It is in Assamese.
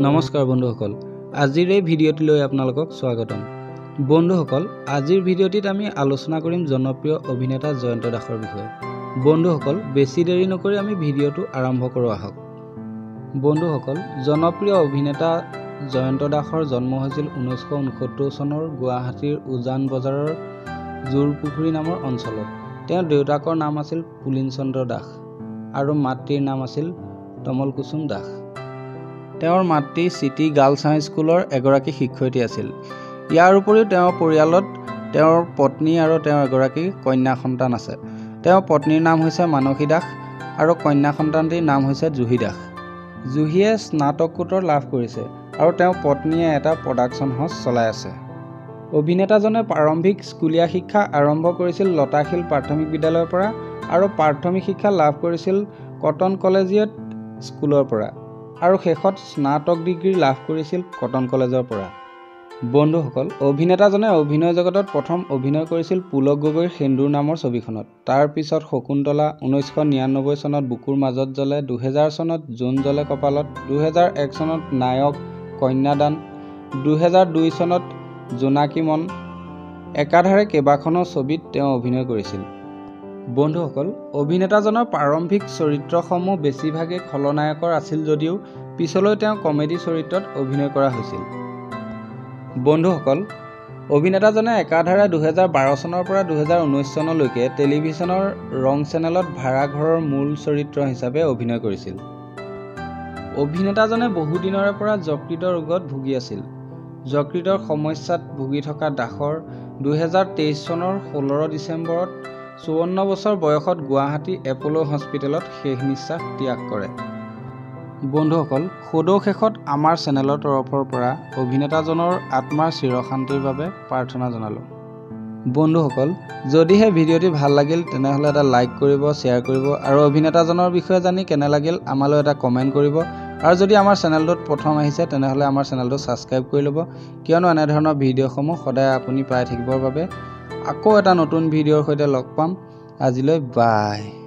নমস্কাৰ বন্ধুসকল, আজিৰ এই ভিডিঅ'টিলৈ আপোনালোকক স্বাগতম। বন্ধুসকল, আজিৰ ভিডিঅ'টিত আমি আলোচনা কৰিম জনপ্ৰিয় অভিনেতা জয়ন্ত দাসৰ বিষয়ে। বন্ধুসকল, বেছি দেৰি নকৰি আমি ভিডিঅ'টো আৰম্ভ কৰোঁ আহক। বন্ধুসকল, জনপ্ৰিয় অভিনেতা জয়ন্ত দাসৰ জন্ম হৈছিল 1969 চনৰ গুৱাহাটীৰ উজান বজাৰৰ জোৰপুখুৰী নামৰ অঞ্চলত। তেওঁৰ দেউতাকৰ নাম আছিল পুলিন চন্দ্ৰ দাস আৰু মাতৃৰ নাম আছিল তমল কুসুম দাস। তেওঁৰ মাতৃ চিটি গাৰ্লছ হাইস্কুলৰ এগৰাকী শিক্ষয়িত্ৰী আছিল। ইয়াৰ উপৰিও তেওঁৰ পৰিয়ালত তেওঁৰ পত্নী আৰু তেওঁৰ এগৰাকী কন্যা সন্তান আছে। তেওঁৰ পত্নীৰ নাম হৈছে মানসী দাস আৰু কন্যা সন্তানটিৰ নাম হৈছে জুহি দাস। জুহিয়ে স্নাতকোত্তৰ লাভ কৰিছে আৰু তেওঁৰ পত্নীয়ে এটা প্ৰডাকশ্যন হাউচ চলাই আছে। অভিনেতাজনে প্ৰাৰম্ভিক স্কুলীয়া শিক্ষা আৰম্ভ কৰিছিল লতাশিল প্ৰাথমিক বিদ্যালয়ৰ পৰা আৰু প্ৰাথমিক শিক্ষা লাভ কৰিছিল কটন কলেজিয়েট স্কুলৰ পৰা আৰু শেষত স্নাতক ডিগ্ৰী লাভ কৰিছিল কটন কলেজৰ পৰা। বন্ধুসকল, অভিনেতাজনে অভিনয় জগতত প্ৰথম অভিনয় কৰিছিল পুলক গগৈৰ সেন্দুৰ নামৰ ছবিখনত। তাৰ পিছত শকুন্তলা, 1999 চনত বুকুৰ মাজত জ্বলে, 2000 চনত জোন জ্বলে কপালত, 2001 চনত নায়ক কন্যাদান, 2002 চনত জোনাকী মন, একাধাৰে কেইবাখনো ছবিত তেওঁ অভিনয় কৰিছিল। বন্ধুসকল, অভিনেতাজনৰ প্ৰাৰম্ভিক চৰিত্ৰসমূহ বেছিভাগেই খলনায়কৰ আছিল যদিও পিছলৈ তেওঁ কমেডি চৰিত্ৰত অভিনয় কৰা হৈছিল। বন্ধুসকল, অভিনেতাজনে একাধাৰে 2012 চনৰ পৰা 2019 চনলৈকে টেলিভিছনৰ ৰং চেনেলত ভাড়াঘৰৰ মূল চৰিত্ৰ হিচাপে অভিনয় কৰিছিল। অভিনেতাজনে বহুদিনৰে পৰা যকৃতৰ ৰোগত ভুগি আছিল। যকৃতৰ সমস্যাত ভুগি থকা দাসৰ 2023 চনৰ 16 ডিচেম্বৰত 54 বছৰ বয়সত গুৱাহাটী এপ'ল' হস্পিটেলত শেষ নিশ্বাস ত্যাগ কৰে। বন্ধুসকল, সদৌ শেষত আমাৰ চেনেলৰ তৰফৰ পৰা অভিনেতাজনৰ আত্মাৰ চিৰশান্তিৰ বাবে প্ৰাৰ্থনা জনালোঁ। বন্ধুসকল, যদিহে ভিডিঅ'টি ভাল লাগিল তেনেহ'লে এটা লাইক কৰিব, শ্বেয়াৰ কৰিব আৰু অভিনেতাজনৰ বিষয়ে জানি কেনে লাগিল আমালৈ এটা কমেণ্ট কৰিব। আৰু যদি আমাৰ চেনেলটোত প্ৰথম আহিছে তেনেহ'লে আমাৰ চেনেলটো ছাবস্ক্ৰাইব কৰি ল'ব, কিয়নো এনেধৰণৰ ভিডিঅ'সমূহ সদায় আপুনি পাই থাকিবৰ বাবে। আকৌ এটা নতুন ভিডিঅ'ৰ সৈতে লগ পাম। আজিলৈ বাই।